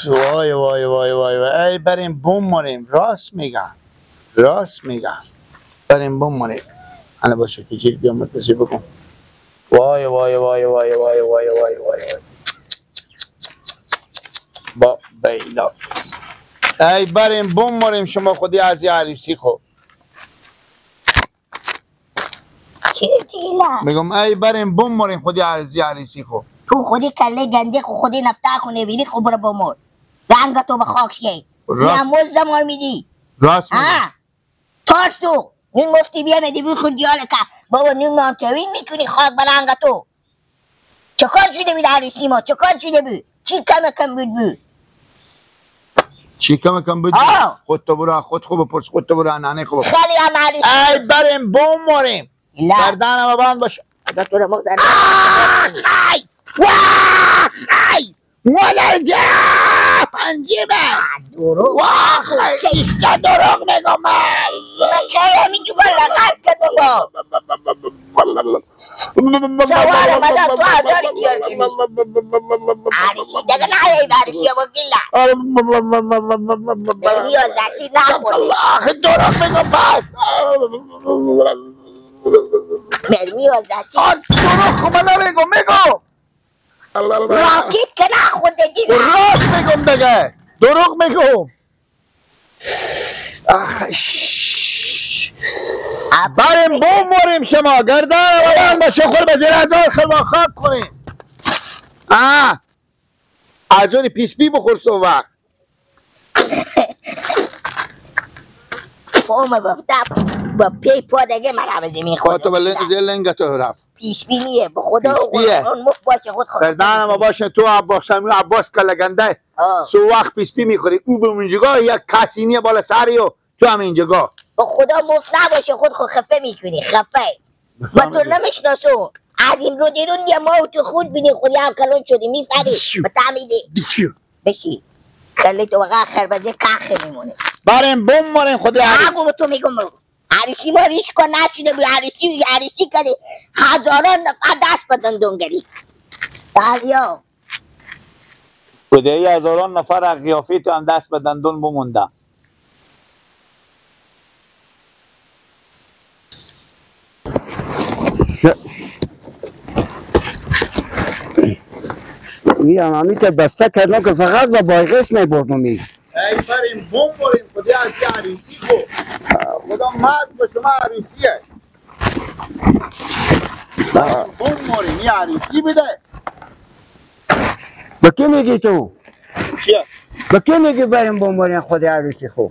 وای وای وای وای وای، ای بریم بمونیم. راست میگم، راست میگم، بریم بمونیم. انا باشه که چیز بیام متوسی بکن. وای وای وای وای وای وای وای وای با بیلا. ای بریم بمونیم شما خودی از عروسی. خب میگم ای بریم بمونیم خودی از عروسی. خب تو خودی کله گنده خو خودی نفتا خو نبینی خو برو بمور. رنگ تو به خاک شی. نموز زمان میدی. راست میگی. تارس تو نون مفتی بیا ندی بخور دیال که بابا نون نامتوین میکنی خاک به رنگ تو. چه کار شده بود عروسی ما؟ چه کار شده بود؟ چی کم کم بود بود؟ چی کم کم بود؟ خود تو برو خود خوب پرس، خود تو برو ننه خوب. خیلی هم عروسی. ای بریم بموریم. گردنم بند باشه. تو رو مقدر. وای ولی جا پنجیبه وای کیسته دروغ میگم. من کی همینجور لغت کردم با سوار مدام تو هزاری دیار کنی عروسی دیگه نیایی عروسی با گیلا ریاضتی نخوردی. آخه دروغ میگم پس مرمی آزتی دروغ خب میگم میگم راکت که نخورده دیگه. راست میگم دیگه، دروغ میگم. آخ بریم بموریم شما گردن بلند باشه خور به زیر هزار خلوان خاک کنیم. از اون پیس پی بخور سو وقت. پا با پی پا دیگه مرا به زمین خورد. تو به زیر لنگ تو رفت. پیش بینیه به خدا اون مفت باشه خود خود. گردن ما باشه تو عباس عباس کله گنده سو وقت پیس پی میخوری او به اونجا یک کاسینی بالا سری و تو هم اینجا. به خدا مفت نباشه خود خود خفه میکنی خفه. ما تو نمیشناسو از این رو دیرون یه ما تو خود بینی خودی هم کلون شدی میفری به تعمیدی بشی کلی تو واقعا خربزه کخه میمونه. بریم بمونیم خودی. اگو به تو میگم عروسی ما ریش کن نچیده بود عروسی عروسی کردی هزاران نفر دست به دندون گری. بله بوده ای هزاران نفر از قیافه تو هم دست به دندون بمونده. این همی که بسته کردم که فقط با بایقس میبردم. ای بریم بموریم خودی از عروسی خو خدا مرد به شما عروسیه. بموریم یه عروسی بده. به کی میگی تو؟ چیه؟ به کی میگی بریم بموریم خود عروسی خو؟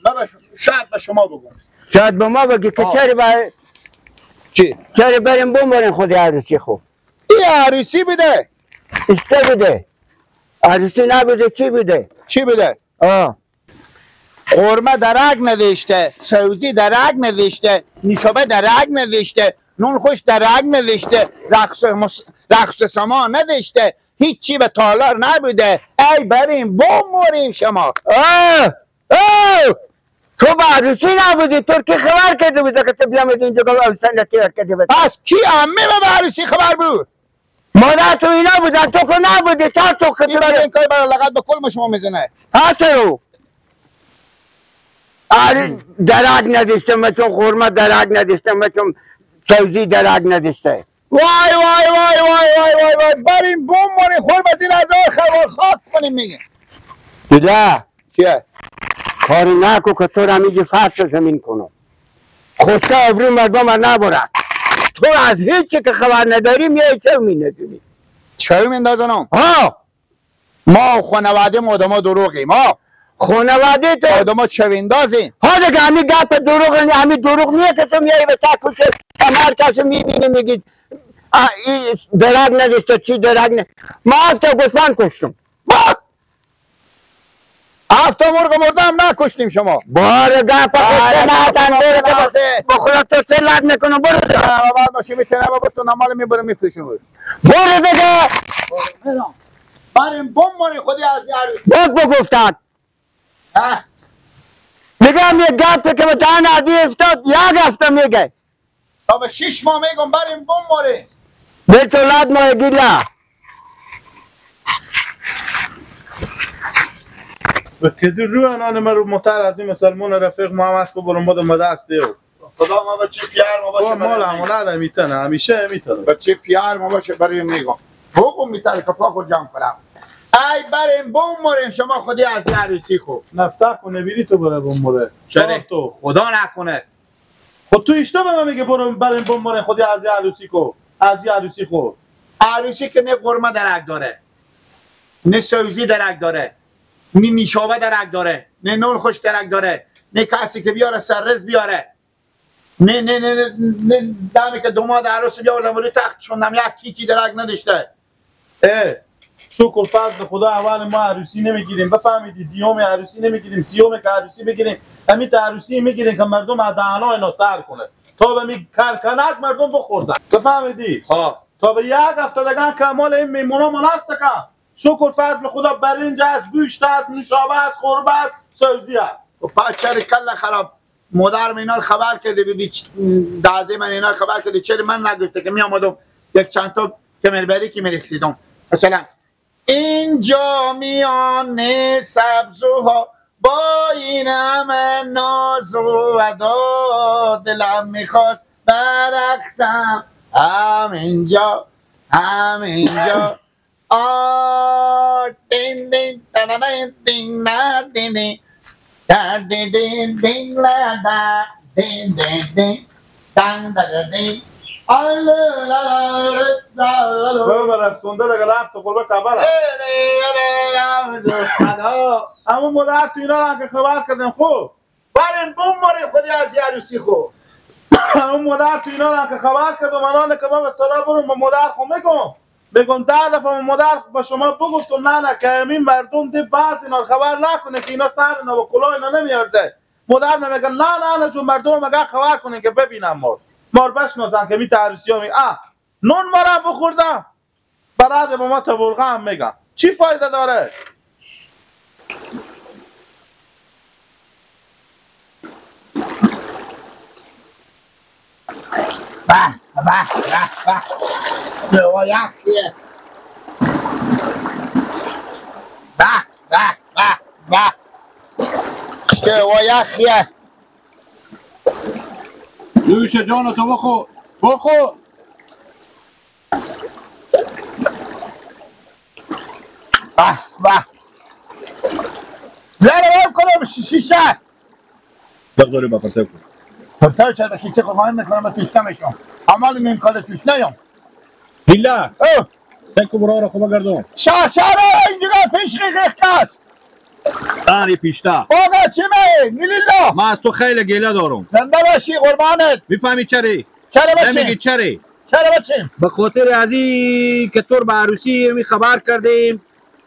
من شاید به شما بگم. شاید به ما بگی که چرا بر چی؟ چرا بریم بموریم خود عروسی خو؟ این عروسی بده. چه بده؟ عروسی نبوده چی بوده؟ چی بوده؟ قرمه درک نوشته، سوزی درک نوشته، نیشابه درک نوشته، نون خوش درک نوشته، رقص سما نوشته، هیچی به تالار نبوده. ای بریم بموریم شما. تو به عروسی نبودی، تو کی خبر کرده بوده که تو بیامدی اینجا که سنتی کرده بود؟ پس کی عمه به عروسی خبر بود؟ مادر تو اینا بودن، تو که نبودی، تا تو که این برای این کاری برای لغت به کلم شما میزنه. ها چرا؟ درک نداشتم چون خورما درک نداشتم چون سوزی درک نداشته. وای وای وای وای وای وای وای بریم بمونیم خور به زیر هزار خروار خاک کنیم میگه. دیده؟ چیه؟ کاری نکو که تو را میگی فرش زمین کنم. خودتا ابرو مردم نبرد. تو از هیچ که خبر نداری میای چه میندازی؟ چه میندازنم؟ ها ما خانواده ما آدما دروغیم. ها خانواده تو آدما چه میندازیم؟ ها دیگه همین گپ دروغ، همین دروغ نیه که تو میای به تکوش هر کس میبینی میگی درک نداشته چی درک نه. ما هفت گوسفند کشتم. هفت مرغ مرده هم نکشتیم شما. باره گپ خودت نتن بره که بخورا تو سه لد نکنم. برو دیگه بابا میتونه بابا تو نمال میبره میفروشم. برو دیگه بریم بمونی خودی از عروسی. باز بگفتن میگم یه گپ که به دهن عدی افتاد یک هفته میگه. تا به 6 ماه میگم بریم بمونی. به تو لد ماه گیلا. به کدی رو انان من رو متر از این مسلمان رفیق ما هم از کو برم بودم دست دیو. خدا ما بچه پیار ما باشه. مال امانت میتونه همیشه میتونه. بچه پیار ما باشه برای میگم. حکم میتونه که پاکو جمع کنم. ای بریم بوم مریم شما خودی از عروسی خو. نفته کنه بیری تو بره بوم مره. چرا تو خدا نکنه. خب تو اشتباه به من میگه برو بریم بوم مره خودی از عروسی کو. از عروسی خو. عروسی که نه قرمه درک داره. نه سوزی درک داره. نه نیشابه درک داره. نه نون خوش درک داره. نه کسی که بیاره سررز بیاره. نه نه نه نه دمی که دوماد عروس بیاوردم روی تخت شوندم یک کیکی درک نداشته. اه شکر فضل خدا اول ما عروسی نمیگیریم بفهمیدی دیوم عروسی نمیگیریم سیوم که عروسی بگیریم همین عروسی میگیریم که مردم از دهنا اینا سر کنه تا به می کرکنک مردم بخوردن بفهمیدی خب تا به یک هفته دیگه کمال این میمونا من هست که شکر فضل خدا برنج است گوشت است نوشابه است خربه است سبزی است. و پس چرا کله خراب مادرم اینا خبر کرده بیدی داده من اینا خبر کرده چرا من نگفته که می آمدم یک چند تا کمربری که میریختیدم مثلا اینجا میان سبزوها با این همه ناز و ادا دلم میخواست برقصم همینجا همینجا آ دین دین دین دین دین دین دا دین دین دین لا دا دین دین دین دان دا دین بابا رقصونده دیگه رقص قربه کبره همون مادر تو اینا که خبر کردم خوب بریم بوم مریم خودی از عروسی خوب همون مادر تو اینا که خبر کردم الان که ما به سرا برم به مادر خو میگم بگم ده دفعه مادر با شما بگفتم نه نه که همین مردم دی بعض اینا خبر نکنه که اینا سر اینا و کلاه اینا نمیارزه. مادر میگه نه نه نه چون مردم مگه خبر کنه که ببینم مار بشناسن که می عروسی ها می نون مارم بخوردم برای با ما تبرقه هم میگم چی فایده داره؟ به به به به یخیه به به به به چه یخیه نوش جان تو بخور بخور. به به زره برم کنم شیشه بگذاری با پرتو کن پرتو چرا به کیسه خواهیم میکنم به توش نمیشم عمال نیم کاله توش نیام هیلا تکو برو را خوبه گردون شهر اینجا پیش خیخت آنی پیشتا آقا چی می نیلیلا ما از تو خیلی گیله دارم زنده باشی قربانت میفهمی چرا چرا بچیم نمیگی چرا چرا بچیم به خاطر از این که تو به عروسی می خبر کردیم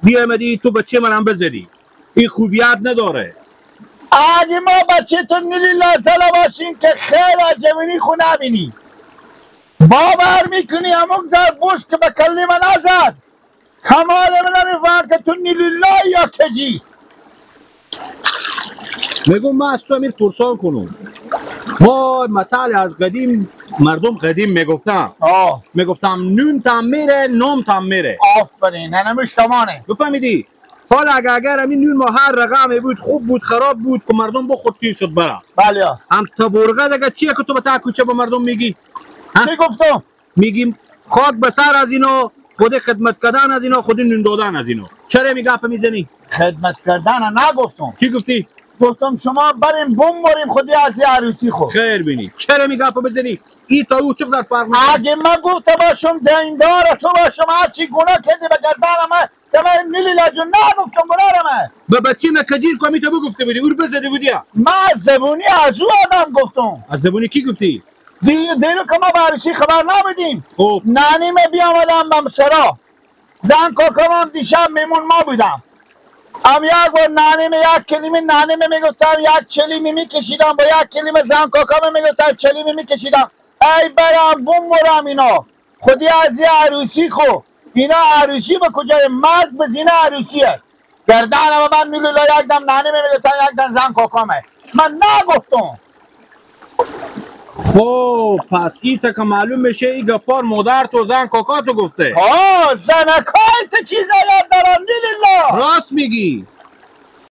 بیامدی تو بچه من هم بزدی این خوبیت نداره. اگه ما بچه تو نیلیلا زله باشین که خیلی عجبینی خو نبینی باور میکنی همون زر بوش که به کلی من نزد کمال من نمیفهم که تو نیلیلا یا کجی. میگم من از تو امیر پرسان کنم. ما مثال از قدیم مردم قدیم میگفتم میگفتم نون تام میره نوم تام میره. آفرین ننمی شمانه بفهمیدی. حالا اگر همین نون ما هر رقمی بود خوب بود خراب بود که مردم بخور تیر شد برا. بله هم تبرقه دیگه چیه که تو به تا کوچه به مردم میگی؟ چی گفتم؟ میگیم خاک به سر از اینا خود خدمت کردن از اینا خود نون دادن از اینا. چرا می گپ میزنی؟ خدمت کردن نگفتم. چی گفتی؟ گفتم شما بریم بوم بریم خودی از عروسی خو. خیر بینی. چرا می گپ بزنی؟ ای تا او چقدر فرق میکنه؟ اگه من گفته باشم دیندار تو باشم هرچی گناه کردی به گردن من که من نیلیلا جون نگفتم گناه من. به بچه مکجیر کمی تو بگفته بودی او رو بزده بودی. من از زبونی از او آدم گفتم. از زبونی کی گفتی؟ دیرو که ما به عروسی خبر نبودیم. خب نانیمه بیامدم به سرا زن کاکام هم دیشب میمون ما بودم. ام یک بار نانیمه یک کلمه نانیمه میگفتم یک چلیمی میکشیدم با یک کلمه زن کاکام میگفتم چلیمی میکشیدم. ای برم بوم برم اینا خودی از یه عروسی خو اینا عروسی به کجای مرد به زینه عروسیه گردنم من میلولا یک دم نانیمه میگفتم یک دم زن کاکامه من نگفتم. خب پس این تا که معلوم میشه این گپار مادر تو زن کاکا تو گفته. آه زنکای تو چیزا یاد دارم نیلیلا. راست میگی.